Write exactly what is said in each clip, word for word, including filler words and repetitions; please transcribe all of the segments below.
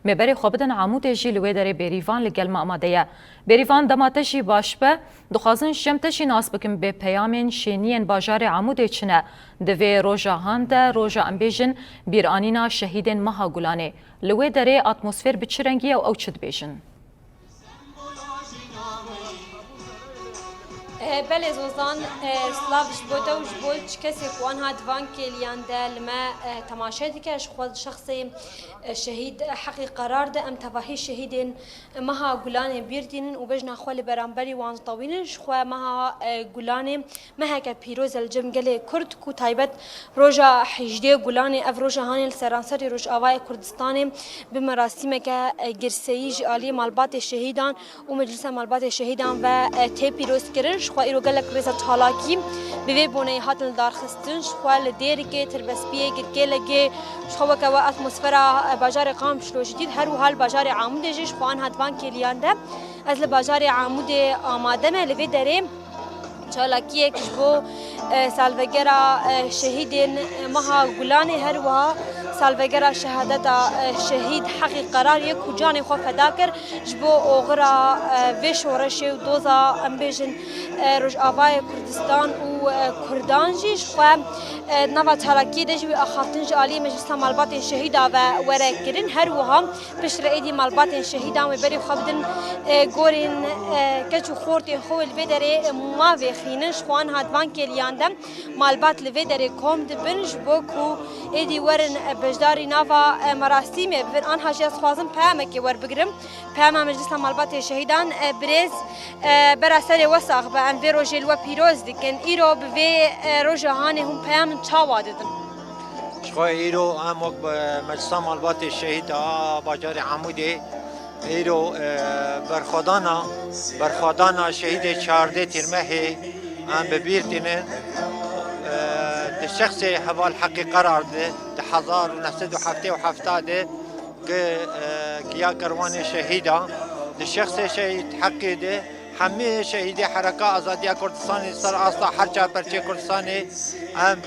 Mêberê xwe bidin Amûdê jî li wê derê Bêrîvan li gel me amade ye. Bêrîvan, dema te jî baş be, dixwazin ji cem te jî nas bikin bê peyamên şêniyên bajarê Amûdê çi ne. Di vê roja han de, roja em bêjin bîranîna şehîdên Meha Gulanê. Li wê derê atmosfêr bi çi rengî ye û ew çi dibêjin? Eh, belê Zozan, eh, silav ji bo te û ji bo çi kesê ku anha di van kêliyan de li me, eh, temaşe dike, ji xwe şexsê, eh, şehîd Heqî Qerar de em tevahî şehîdên Meha Gulanê bîr tînin û bejna xwe li beramberî wan tewînin. Ji xwe Meha, eh, Gulanê meheke pîroz e li cem gelê Kurd ku taybet roja hejdê Gulanê, ev roja hanê li seranserê Rojavayê Kurdistanê bi merasîmeke, e, girseyî ji alî malbatê şehîdan û Meclisa Malbatê Şehîdan ve, e, tê pîrozkirin. Ji xwe îro gelek rêza çalakî bi vê boneyê hatin lidarxistin. Ji xwe li Dêrikê, Tirbespiyê, Girkêlegê, ji xwe weke we atmosfera, e, bajarê Qamişlo jî dît. Her wiha li bajarê Amûdê jî ji xwe anha di van kêliyan de ez li bajarê Amûdê amade me. Li vê derê çalakiyek ji bo, e, salvegera, e, şehîdên, e, Meha Gulanê, her wiha salvegera şehadeta, e, şehîd Heqî Qerar yê ku canê xwe feda kir ji bo oxira, e, vê şoreşê û doza, em bêjin, e, Rojavayê Kurdistan û, e, Kurdan jî. Ji xwe, e, di nava çalakiyê de jî wî axaftin ji alî Meclisa Malbatên Şehîda ve were kirin. Her wiha Piştre êdî malbatên şehîdan wê berê xwe bidin, e, gorên, e, keç û xortên xwe wê li vê derê, e, ma vêxînin. Ji xwe anha di van kêliyan de malbat li vê derê kom dibin ji bo ku êdî werin, e, beşdarî nava, e, merasîmê bibin. Anha jî ez dixwazim peyamekê werbigirim. Peyama Meclisa Malbatê Şehîdan, e, birêz, e, bera serê we sax be. Em vê rojê li we pîroz dikin. Îro bi vê, e, roja hanê hûn peyamin çawa didin? Ji xwe îro em wek be-, Meclisa Malbatê Şehîd a bajarê Amûdê îro, e, berxwedana, berxwedana şehîdê çardeh Tîrmehê em bi bîr tînin. E, di şexsê heval Heqî Qerar de di hezar û neh sed û heftê û heft de gi-, e, giya kerwanê şehîdan, di şexsê şehîd Heqî de hemî şehîdê Hereka Azadiya Kurdistanê ser asta her çar perçê Kurdistanê em,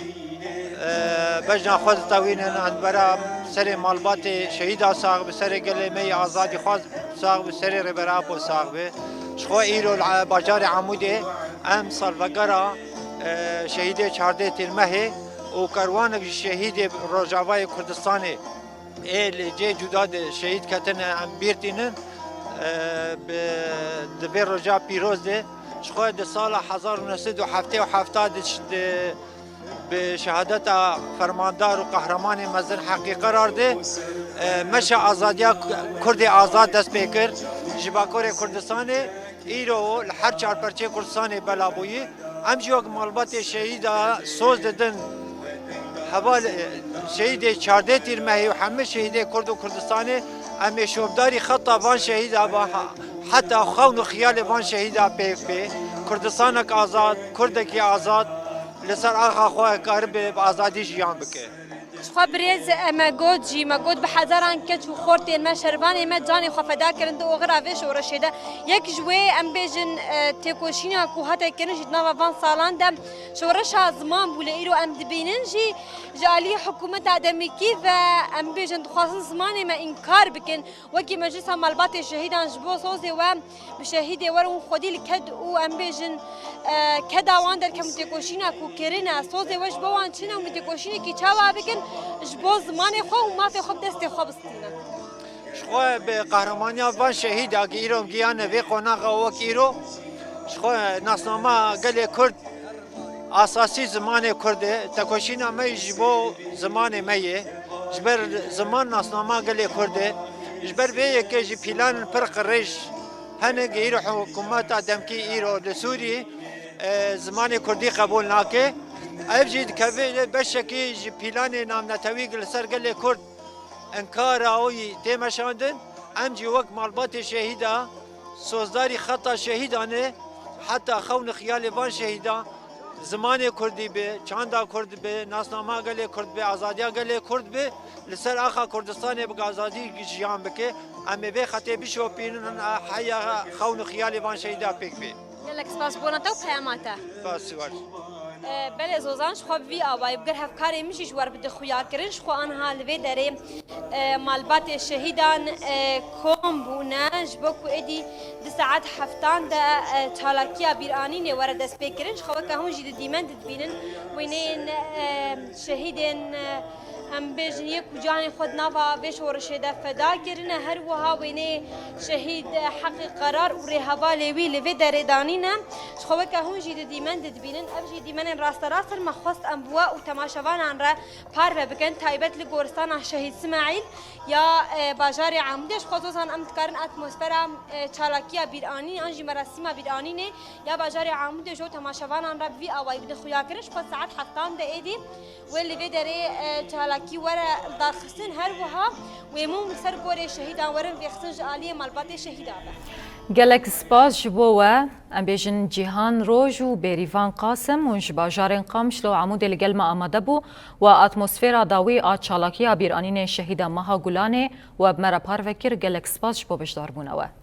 e, bejna xwe ditewînin, em bera serê malbatê şehîda sax bi, serê gelê me yê azadîxwaz sax bi, serê Rêber Apo sax bi. Ji xwe îro li bajarê Amûdê em salvegera, e, şehîdê çardeh Tîrmehê û kerwanek ji şehîdê Rojavayê Kurdistanê ê li cê cuda de şehîd ketine em bîr tînin, e, bi, di vê roja pîroz de ji xwe di sala hezar û neh sed û heftê û heft de ş-, di, bi şehadeta fermandar û qehremanê mezin Heqî Qerar de, e, meşa azadiya Kurdê azad dest pê kir. Ji Bakurê Kurdistanê îro li her çar perçê Kurdistanê bela bûyî. Em jî wek malbatê şehîda soz didin heval, e, şehîdê çardeh Tîrmehê û hemî şehîdê Kurd û Kurdistanê. Em ê şopdarî xeta van şehîda ba, ha-, heta xewn û xiyalê van şehîda pêk bê. Kurdistanek azad, Kurdekî azad li ser axa xwe karibe bi azadî jiyan bike. Ji xwe birêz, e, me got jî, me got bi hezaran keç û xortên me, şervanên me canê xwe feda kirin di oxira vê şoreşê de. Yek ji wê, em bêjin, e, têkoşîna ku hate kirin jî di nava van salan de şoreşa ziman bû, lê îro em dibînin jî ji alî hikûmeta demîkî ve, em bêjin, dixwazin zimanê me înkar bikin. Wekî Meclisa Malbatê Şehîdan ji bo sozê we bi şehîdê werin xwedî li ked û em bêjin, e, keda wan derkevin têkoşîna ku kirine, sozê we ji bo wan çi ne û têkoşînekî çawa bikin ji bo zimanê xwe û mafê xwe bi destê xwe bistînin. Ji xwe bi qehramaniya van şehîda ku îro em giyane vê qonaxa wek îro, ji xwe nasnama gelê Kurd asasî zimanê Kurd e. Tekoşîna me ji bo zimanê me ye. Ji ber ziman nasnama gelê Kurd e. Ji ber vê yekê jî pîlanên pir qirêj hene ku îro hikûmeta demkî îro li Sûriyê, e, zimanê Kurdî qebûl nake. Ev jî dikeve beşekî ji pîlanê navnetewî li ser gelê Kurd inkara wî tê meşandin. Em jî wek malbatê şehîda, sozdarî xeta şehîdan e, heta xewn û xiyalê van şehîdan, zimanê Kurdî be, çanda Kurd be, nasnama gelê Kurd be, azadiya gelê Kurd be, li ser axa Kurdistanê bi azadî jiyan bike. Em ê vê xetê bişopînin, heya xewn û xiyalê van şehîda pêk bê. Gelek spas bona te û peyama te. Spas, spas. Belê Zozan, ji xwe bi vî awayî bi gel hevkarê min jî ji we re bide xuyakirin. Ji xwe aniha li vê derê, e, malbatê şehîdan, e, kom bûne, ji bo ku êdî di saet heftan de, e, çalakiya bîranînê were destpêkirin. Ji xwe weke hûn jî didîmen didibînin wêneyên, e, şehîdên, e, em bêjin yê ku canê xwe di nava vê şorişê de feda kirine. Her wiha wêneyê şehîd, e, Heqî Qerar û rêhevalê wî li vê derê danîne. Ji xwe weke hûn jî didîmen didibînin. Ev jî dîmenên rasterast in. Me xwest em bi we û temaşevanan re parve bikin, taybet li goristana Şehîd Simaîl ya, e, bajarê Amûdê. Ji xwe Zozan em dikarin atmosfera, e, çalakiya bîranînê an jî merasîma bîranînê ya bajarê Amûdê ji bo temaşevanan re bi vî awayî bidin xuyakirin. Ji xwe saet heftan de êdî wê li vê derê, e, çalakî were lidarxistin. Her wiha wê mûm li ser gorê şehîdan werin vêxistin ji aliyê malbatê şehîdan be. Gelek spas ji bo we. Em bêjin Cîhan Roj û Bêrîvan Qasim, hûn ji bajarên Qamişlo û Amûdê li gel me amade bû. We atmosfera dawî a çalakiya bîranînê şehîda Maha Gulanê we bi me re parve kir. Gelek spas ji bo beşdarbûna we.